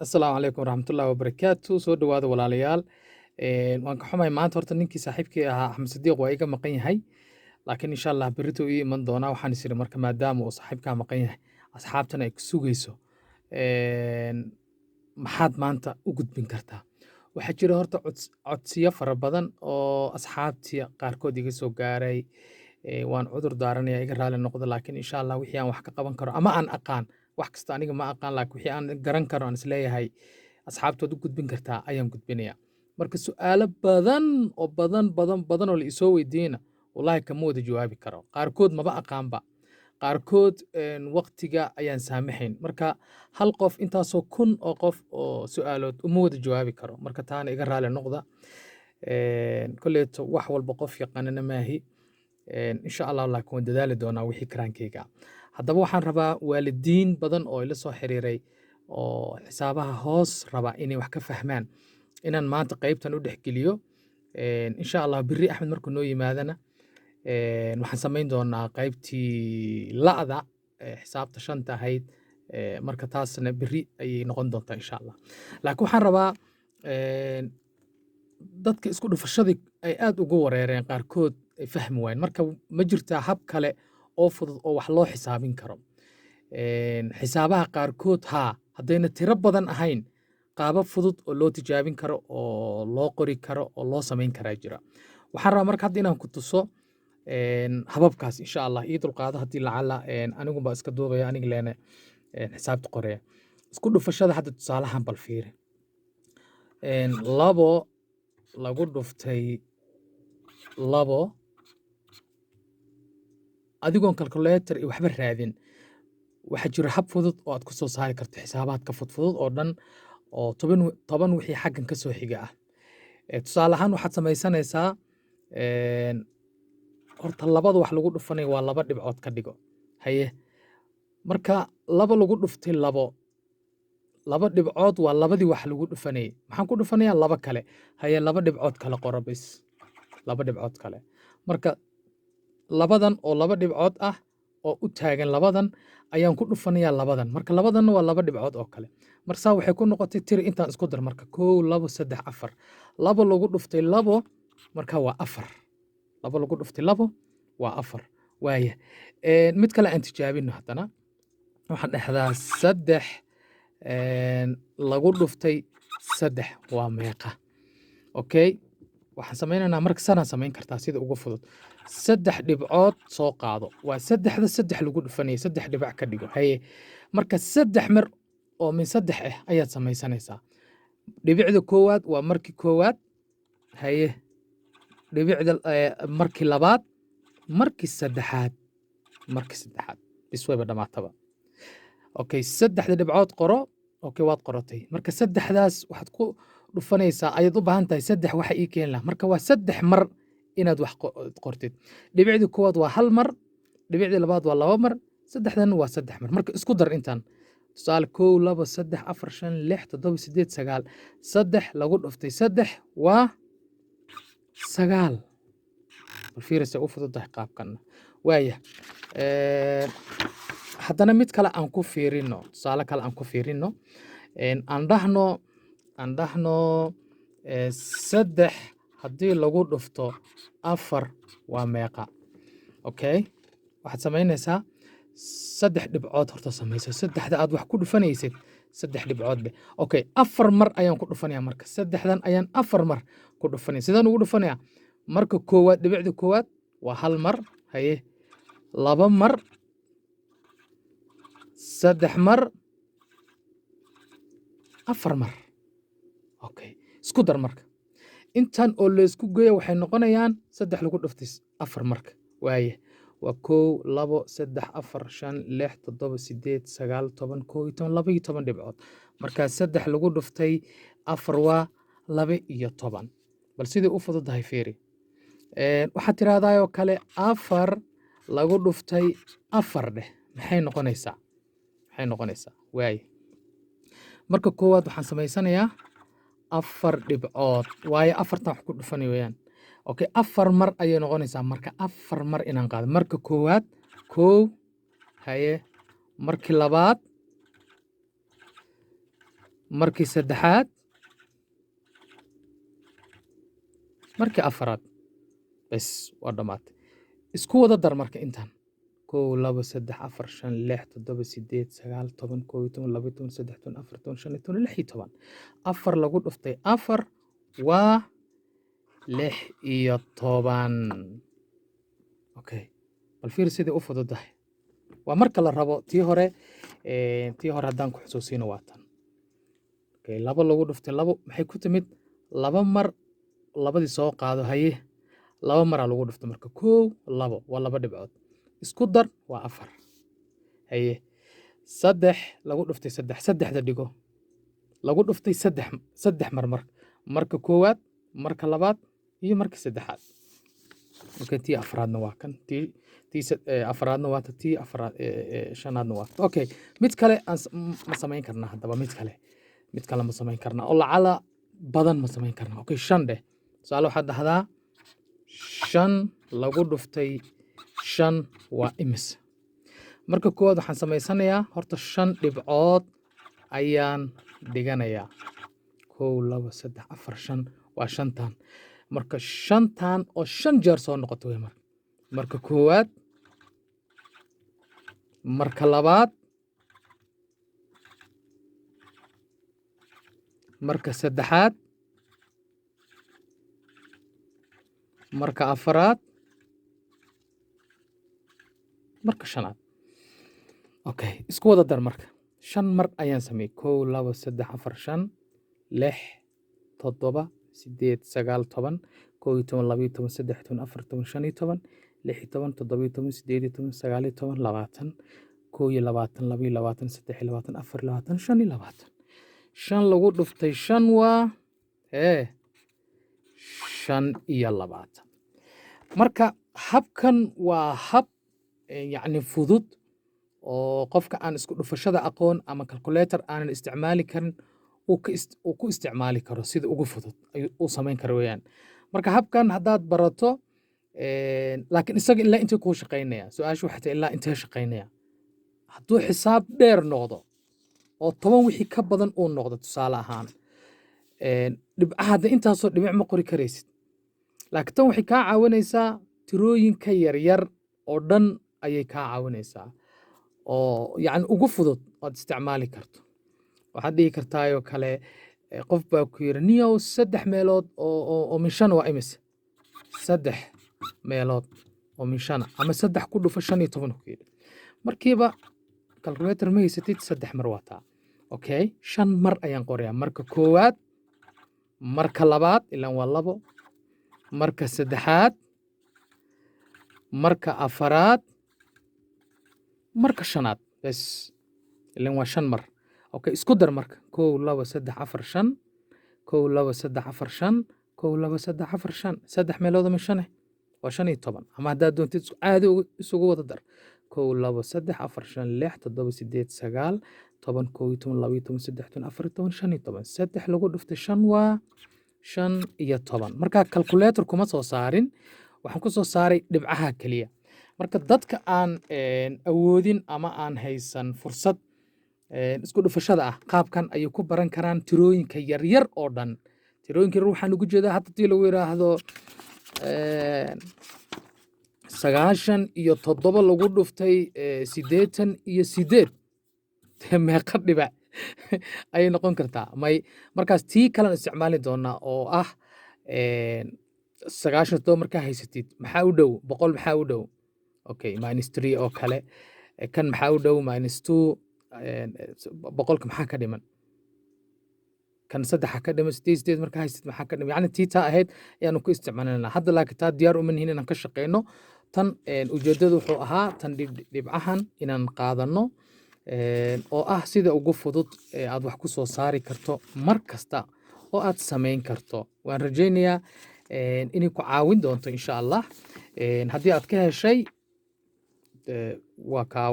Asalaamu calaykum waraxmatullaahi wabarakaatu. Soo dhowaada, walaalayaal. Waan ka xumahay, maanta horta ninkii saaxiibkii ahaa, Axmed Sadiiq, waa iga maqan yahay, laakiin insha Allah berrito ii iman doonaa. Waxaan is iri marka, maadaama uu saaxiibkaa maqan yahay, asxaabtana ay ku sugayso, maxaad maanta u gudbin kartaa? Waxaa jira horta codsiyo fara badan oo asxaabtii qaarkood iga soo gaaray. Waan cudur daaranaya, iga raali noqdo, laakiin insha Allah wixii aan wax ka qaban karo ama aan aqaan, wax kasta aniga ma aqaan, laakiin wixii aan garan karo, aan isleeyahay asxaabtood u gudbin kartaa, ayaan gudbinaya. Marka su'aalo badan oo badan badan badan oo la isoo weydiiyeyna, wallahi kama wada jawaabi karo. Qaarkood maba aqaanba, qaarkood waqtiga ayaan saamaxayn. Marka hal qof intaasoo kun oo qof oo su'aalood uma wada jawaabi karo. Marka taana iga raali noqda. Kolleeto wax walba qof yaqaanana maahi. Insha Allah, laakiin waan dadaali doonaa wixii karaankayga. Haddaba waxaan rabaa waalidiin badan oo ila soo xiriiray oo xisaabaha hoos raba inay wax ka fahmaan inaan maanta qaybtan u dhexgeliyo. Insha Allah berri Axmed markuu noo yimaadana, waxaan samayn doonaa qaybtii la'da ee xisaabta shanta ahayd. Marka taasna berri ayay noqon doontaa, insha Allah. Laakiin waxaan rabaa dadka isku dhufashadii ay aad ugu wareereen, qaarkood ay fahmi waayeen. Marka ma jirtaa hab kale oo fudud oo wax loo xisaabin karo? Xisaabaha qaarkood haa, haddayna tiro badan ahayn, qaabab fudud oo loo tijaabin karo oo loo qori karo oo loo samayn karaa jira. Waxaan rabaa marka hadda inaan ku tuso hababkaas, insha Allah. Ii dulqaado haddii lacala aniguba iska duubaya, aniga leene xisaabta qoraya. Isku dhufashada hadda tusaalahan bal fiiri. 2 lagu dhuftay 2, adigoon calculator iyo waxba raadin, waxaa jira hab fudud oo aad ku soo saari karto xisaabaadka fudfudud oo dhan oo 10 10 wixii xaggan ka soo xiga ah. Tusaale ahaan, waxaad samaysanaysaa horta labada wax lagu dhufanayo waa laba dhibcood ka dhigo. Haye, marka 2 lagu dhuftay 2, laba dhibcood waa labadii wax lagu dhufanayay. Maxaan ku dhufanayaa? Laba kale. Haye, laba dhibcood kale qoro bis, laba dhibcood kale. Marka labadan oo laba dhibcood ah oo u taagan labadan ayaan ku dhufanayaa labadan. Marka labadanna waa laba dhibcood oo kale. Marka saa waxay ku noqotay tiri. Intaan isku dar marka: 1, 2, 3, 4. 2 lagu dhuftay 2 marka waa 4. 2 lagu dhuftay 2 waa 4. Waaya, mid kale aan tijaabino haddana. Waxaan dhexdaa 3 lagu dhuftay 3 waa meeqa? Okay, waxaan samaynaynaa marka sanaan samayn kartaa sida ugu fudud. Saddex dhibcood soo qaado, waa saddexda saddex lagu dhufanaya, saddex dhibac ka dhigo. Haye, marka saddex mar oo min saddex ah ayaad samaysanaysaa. Dhibicda koowaad waa markii koowaad, haye, dhibicda markii labaad, markii saddexaad, markii saddexaad bis, wayba dhamaataba. Okay, saddexda dhibcood qoro. Okay, waad qoratay. Marka saddexdaas waxaad ku dhufanaysaa ayaad u baahan tahay saddex waxa ii keeni lahaa. Marka waa saddex mar inaad wax qortid. Dhibicdii koowaad waa hal mar, dhibicdii labaad waa laba mar, saddexdan waa saddex mar. Marka isku dar intaan. Tusaale, 1, 2, 3, 4, 5, 6, 7, 8, 9. 3 lagu dhuftay 3 waa 9. Bal fiirisa, u fududahay qaabkan. Waaya, haddana mid kale aan ku fiirino, tusaale kale aan ku fiirino. Aan dhahno 3 haddii lagu dhufto 4 waa meeqa? Okay, waxaad samaynaysaa saddex dhibcood horta samayso. Saddexda aad wax ku dhufanaysid saddex dhibcood be. Okay, afar mar ayaan ku dhufanaya. Marka saddexdan ayaan afar mar ku dhufanaya. Sidaan ugu dhufanaya? Marka koowaad, dhibicda koowaad waa hal mar, haye, laba mar, saddex mar, afar mar. Okay, isku dar. Marka intan oo laysku geeyo waxay noqonayaan saddex lagu dhuftay afar. Marka waaye waa 1, 2, 3, 4, 5, 6, 7, 8, 9, 10, 11, 12 dhibcood. Marka saddex lagu dhuftay afar waa 12. Bal sidai u fududahay fiiri. Waxaad tiraahdaa oo kale afar lagu dhuftay afar dheh, maxay noqonaysaa? Maxay noqonaysaa? Waaye, marka koowaad waxaan samaysanayaa afar dhibcood, waayo afartan wax ku dhufanay weeyaan. Okay, afar mar ayay noqonaysaa. Marka afar mar inaan qaado. Marka koowaad 1, haye, markii labaad. Markii saddexaad, markii afaraad. Bes, waa dhammaatay. Isku wada dar marka intan: 1, 2, 3, 4, 5, 6, 7, 8, 9, 10, 11, 12, 13, 14, 15, 16. 4 lagu dhuftay 4 waa 16. Okay, bal fiir sidai u fududahay. Waa marka la rabo. Tii hore haddaan ku xusuusino, waa tan. Okay, 2 lagu dhuftay 2 maxay ku timid? Laba mar labadii soo qaado. Haye, laba maraa lagu dhuftay marka: 1, 2, waa laba dhibcood. Isku dar, waa 4. Haye, 3 lagu dhuftay 3, saddexda dhigo, lagu dhuftay 3 saddex mar. Marka koowaad, marka labaad iyo marka saddexaad. Okay, tii afraadna waa kan, tii afraadna waa ta, tii afraad, shanaadna waa ta. Okay, mid kale aan ma samayn karnaa haddaba? Mid kale ma samayn karnaa oo lacala badan ma samayn karnaa? Okay, 5 dheh. Tusaale waxaad dhahdaa 5 lagu dhuftay 5 waa imis? Marka koowaad waxaan samaysanayaa horta shan dhibcood ayaan dhiganayaa: 1, 2, 3, 4, 5. Waa shantan. Marka shantan oo shan jeer soo noqoto wey. Marka koowaad, marka labaad, marka saddexaad, marka afaraad, marka shanaad. Okay, isku wada dar marka. Shan mar ayaan sameeyey: 1, 2, 3, 4, 5, 6, 7, 8, 9, 10, 11, 12, 13, 14, 15, 16, 17, 18, 19, 20, 21, 22, 23, 24, 25. 5 lagu dhuftay 5 waa 25. Marka habkan waa hab yacni fudud oo qofka aan isku dhufashada aqoon ama calculator aanan isticmaali karin uu ku isticmaali karo. Sida ugu fudud ayuu u samayn karo weeyaan. Marka habkan haddaad barato, laakiin isaga ilaa intee kuu shaqaynaya? Su-aashu waxay tahay, ilaa intee shaqaynaya? Hadduu xisaab dheer noqdo oo 10 wixii ka badan uu noqdo, tusaale ahaan, dhibcaha hadda intaasoo dhibic ma qori karaysid. Laakiin tan waxay kaa caawinaysaa tirooyinka yaryar oo dhan ayay kaa caawinaysaa, oo yacni ugu fudud ood isticmaali karto. Waxaad dhihi kartaayoo kale, qof baa ku yidhi, "Niyow, saddex meelood oo min shan waa imise?" Saddex meelood oo min shana ama 3 ku dhufo 15 ku yidhi. Markiiba calculator ma haysatid, saddex mar waa taa. Okay, shan mar ayaan qorayaa: marka koowaad, marka labaad, ilaan waa labo, marka saddexaad, marka afaraad, marka shanaad. Bes, ilaan waa shan mar. Okay, isku dar marka: 1, 2, 3, 4, 5, 1, 2, 3, 4, 5, 1, 2, 3, 4, 5. Saddex meelood ama shan waa 15. Ama haddaad doontid caadi isugu wada dar: 1, 2, 3, 4, 5, 6, 7, 8, 9, 10, 11, 12, 13, 14, 15. 3 lagu dhuftay 5 waa 15. Marka calculator kuma soo saarin, waxaan ku soo saaray dhibcaha keliya. Marka dadka aan awoodin ama aan haysan fursad isku dhufashada ah, qaabkan ayay ku baran karaan tirooyinka yaryar oo dhan. Tirooyinka yaryar waxaan ugu jeedaa, hadda tii lagu yidhaahdo 97 lagu dhuftay 88, dee meeqa dhibac ayay noqon kartaa? May, markaas tii kalan isticmaali doonaa oo ah 97 markaa haysatid, maxaa u dhow 100? Maxaa u dhow? Okay, -3 oo kale. Kan maxaa u dhow -2? 100-ka maxaa ka dhiman? Kan saddexa ka dhiman. 88 markaa haysatid, maxaa ka dhiman? Yacni tii taa ahayd ayaanu ku isticmaalanaa hadda, laakiin taa diyaar uma nihin inaan ka shaqeyno tan. Ujeeddadu wuxuu ahaa tan dhibcahan inaan qaadano, oo ah sida ugu fudud ee aad wax ku soo saari karto mar kasta oo aad samayn karto. Waan rajaynayaa inay ku caawin doonto, insha Allah. Haddii aad ka heshay, waa kaa,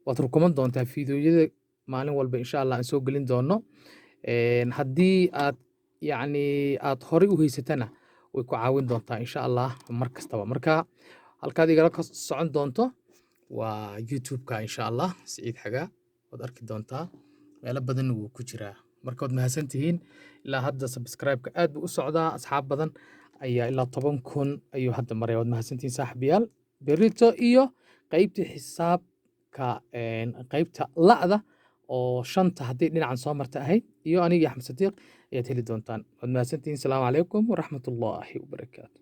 waad rukuman doontaa fiidiyoyada maalin walba, insha Allah, aan soo gelin doono. Haddii aad yacni aad horey u haysatana, way ku caawin doontaa, insha Allah, mar kastaba. Marka halkaad igala ka socon doonto waa YouTube-ka, insha Allah, Siciid Xagaa waad arki doontaa. Meelo badanna wuu ku jiraa. Marka waad mahadsantihiin. Ilaa hadda subscribe-ka aad buu u socdaa, asxaab badan ayaa, ilaa 10,000 ayuu hadda maraya. Waad mahadsantihiin, saaxiibayaal. Berito iyo qaybta xisaabka, qaybta la'da oo shanta haddii dhinacan soo marta ahayd, iyo aniga Axmed Sadiiq ayaad heli doontaan. Waad mahadsantihiin. Asalaamu calaykum waraxmatullaahi wabarakaatu.